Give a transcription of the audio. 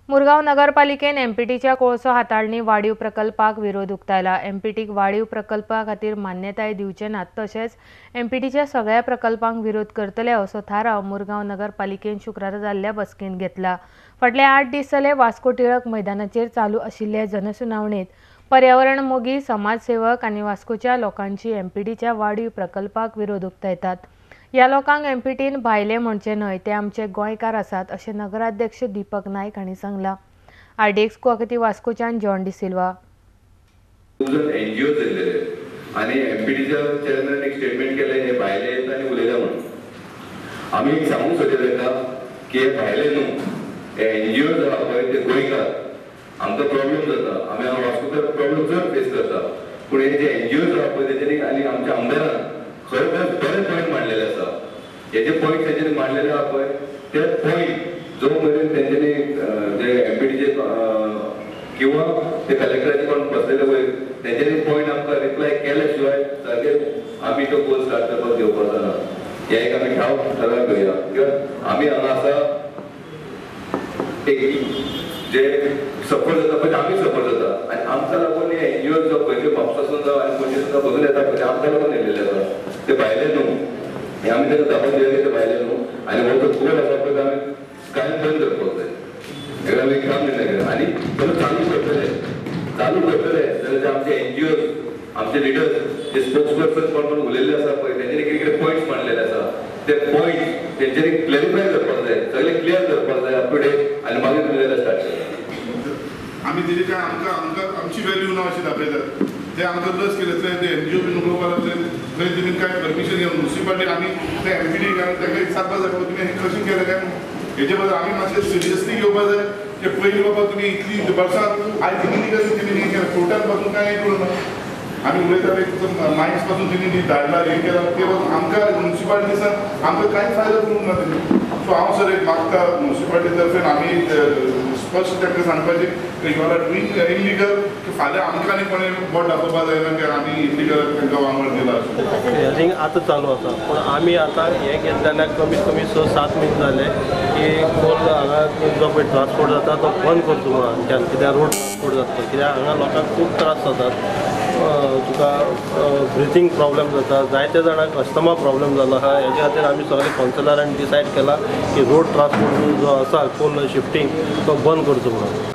मुरगांव नगरपालिकेन एमपीटीच्या कोळसो हाताळणी वाडीव प्रकल्पाक विरोध उक्तायला. एमपीटीक वाडीव प्रकल्पा खातीर मान्यताय दिवचे नात, तशेंच एमपीटीच्या सगळ्या प्रकल्पांक विरोध करतले असो थाराव मुरगांव नगरपालिकेन शुक्रारा जाल्ल्या बसकेंत घेतला. फाटले 8 दीस जाले वास्को टिळक मैदानाचेर चालू आशिल्ल्या जनसुनावणेंत पर्यावरण मोगी, समाजसेवक आनी वास्कोच्या लोकांची एमपीटीच्या वाडीव प्रकल्पाक विरोध उक्तायतात. ह्या लोकांक एमपीटीन भायले म्हणचे न्हय, ते आमचे गोंयकार आसात अशें नगराध्यक्ष दीपक नायक हांणी सांगलां. आरडीएक्स गुवाहाटी वास्कोच्यान जॉन डिसिल्वा. एनजीओ येयल्लेले आनी एमपीटीच्या चेअरमॅनान एक स्टेटमेंट केलें, हे भायले येता आनी उलयले म्हणून. आमी एक सांगूंक सोदता ताका की हे भायले न्हू, हे एनजीओ आहा पळय ते गोंयकार. आमकां प्रॉब्लम जाता, आमी हांगा वास्कोकार प्रॉब्लम चड फेस करता, पूण हे जे एनजीओ आहा पळय तेंच्यांनी आनी आमच्या आमदारान खरें बरे पॉयंट मांडलेले आसा. हे जे पॉयंट तेंच्यांनी मांडलेले आहा पळय ते पॉयंट जो मेरेन तेंच्यांनी जे एमपीटीचे किंवा ते कलेक्टराचे कोण बसलेले वयर तेंच्यांनी पॉयंट आमकां रिप्लाय केल्या शिवाय सारके आमी तो गोल स्टार्ट करपाक घेवपाचो ना. हे एक आमी ठाव ठराव घेवया किंवा आमी हांगा आसा एक जे सफर जाता पळय आमी सफर जाता आनी आमकां लागून हे एनजीओ जावं खंयचे म्हापसासून जावं आनी पणजेसून जावं बदलून येता पळय आमकां लागून येयलेले आसा, ते भायले न्हू. हे आमी ताका दाखोवन दिले ते भायले न्हू आनी हो जो गोल आसा पळय आमी कांय बंद करपाक जाय. हेका आमी काम निर्णय घेवया आनी तो चालू करतले, चालू करतले जाल्यार जे आमचे एनजीओ, आमचे लिडर्स, जे स्पोक्स पर्सन कोण कोण उलयल्ले आसा पळय तेंच्यांनी कितें कितें पॉयंट्स मांडलेले आसा ते पॉयंट तेंच्यांनी क्लॅरिफाय करपाक जाय, सगळे क्लियर करपाक जाय अप टू डेट आनी मागीर तुमी जाल्यार स्टार्ट करता. आमी तेजे काय आमकां आमकां आमची व्हॅल्यू ना अशी दाखयतात, ते आमकां लस केले ते एनजीओ बीन उलोवपाक लागले थंय तेणी कांय परमिशन घेवन म्युनिसिपालिटी आनी ते एमपीटी तांकां विचारपाक जाय बाबा तुमी हें कशें केलें काय म्हणून. हेजे बद्दल आमी मातशें सिरियसली घेवपाक जाय की पयलीं बाबा तुमी इतली वर्सां आयज इलिगल तेणी हें केलें, कोर्टान पासून कांय हें करूं ना. आमी उलयताले मायन्स पासून तेणी धाडला हें केलां ते पासून आमकां म्युनिसिपालिटीसान आमकां कांयच फायदो करूंक ना तेणी. सो हांव सर एक मागता म्युनिसिपालिटी तर्फेन आमी स्पश्ट तांकां सांगपाचें की you are doing illegal, की फाल्यां आमकां आनी कोणें बोट दाखोवपाक जायना की आमी इलिगल तांकां वांगड दिला. हियरींग आतां चालू आसा, पूण आमी आतां हें घेतलें जाल्यार कमीत कमी 6-7 म्हयने जाले की कोल हांगा जो पळय ट्रान्सपोर्ट जाता तो बंद करचो म्हणून हांगच्यान, कित्याक रोड ट्रान्सपोर्ट जाता, कित्याक हांगा लोकांक खूब त्रास जातात, तुका ब्रिथींग प्रॉब्लम जाता, जायते जाणांक अस्थमा प्रॉब्लम जालो आहा. हेजे खातीर आमी सगळे कावन्सिलरान डिसायड केला की रोड ट्रान्सपोर्ट जो आसा कोल शिफ्टींग तो बंद करचो म्हणून.